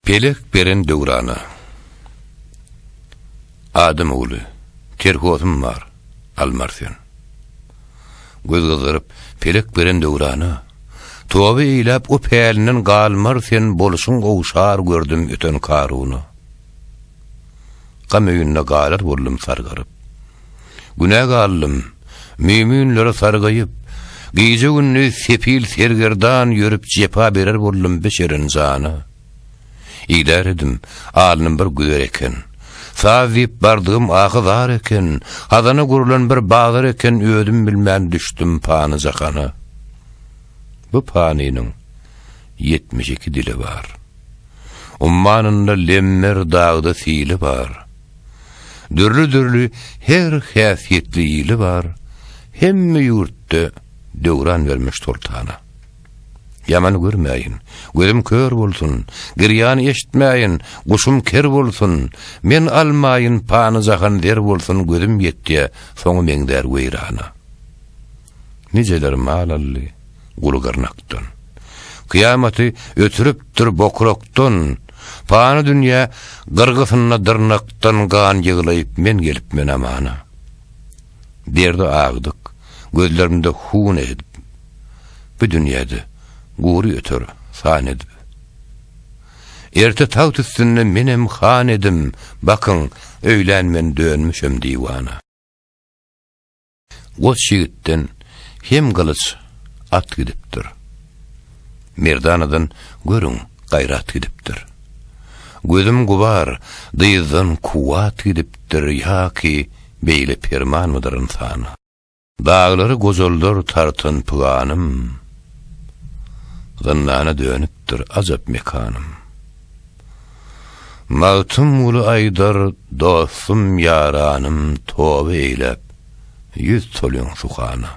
Pelek beren döwrana. Adam ogly, terhosum bar, almar sen. Göz gyzdyryp, pelek beren döwrana. Toba eýläp, o pälinden galmar sen, bolşuň gowşar gördüm öten Karuna. Gam öýünde galar boldum sargaryp. Günä galdym, müminlere sargaýyp, Gije-gündiz sepil sergerdan ýörüp jepa berer boldum beşerin jana. Idär edim, alnym bir güzer eken. Saz diýip bardygym ahy-zar eken, Hazana gurlan bir bazar eken özüm bilmän düşdüm pany jahana. Bu panynyň 72 dili bar. Ummanynda lemmer dagda sili bar. Dürli-dürli her häsiýetli ili bar, Hemme ýurtda döwran bermiş soltana. Ýaman görmäýin, gözüm kör bolsun, Girýan eşitmäýin, guşum ker bolsun, Men almaýyn, pany jahan zer bolsun, Gözüm ýetýä, soňy meňzär weýrana. Nijeler mal aldy guly gyrnakdan. Kyýamaty ötüripdir bokrakdan, Pany dünýä gyrgysynda dyrnakdan Gan ýyglaýyp men gelip men amana. Derdi agdyk, gözlerimde hun edip, Bu dünýäde gury öter san edip. Erte tagt üstünde menem han edim, Bakyň, öýlän men dönmüşem diwana. Goç ýigitden hem gylyç, at gidipdir. Merdanadan görüň, gaýrat gidipdir. Gözüm gubar, dyzdan kuwwat gidipdir, ýa ki beýle permanmydyr ynsana. Daglary gozaldar tartan pyganym, Zyndana dönüpdir ajap mekanym. Magtymguly aýdar, dostum, ýaranym, Toba eýläp, ýüz solyň suhana.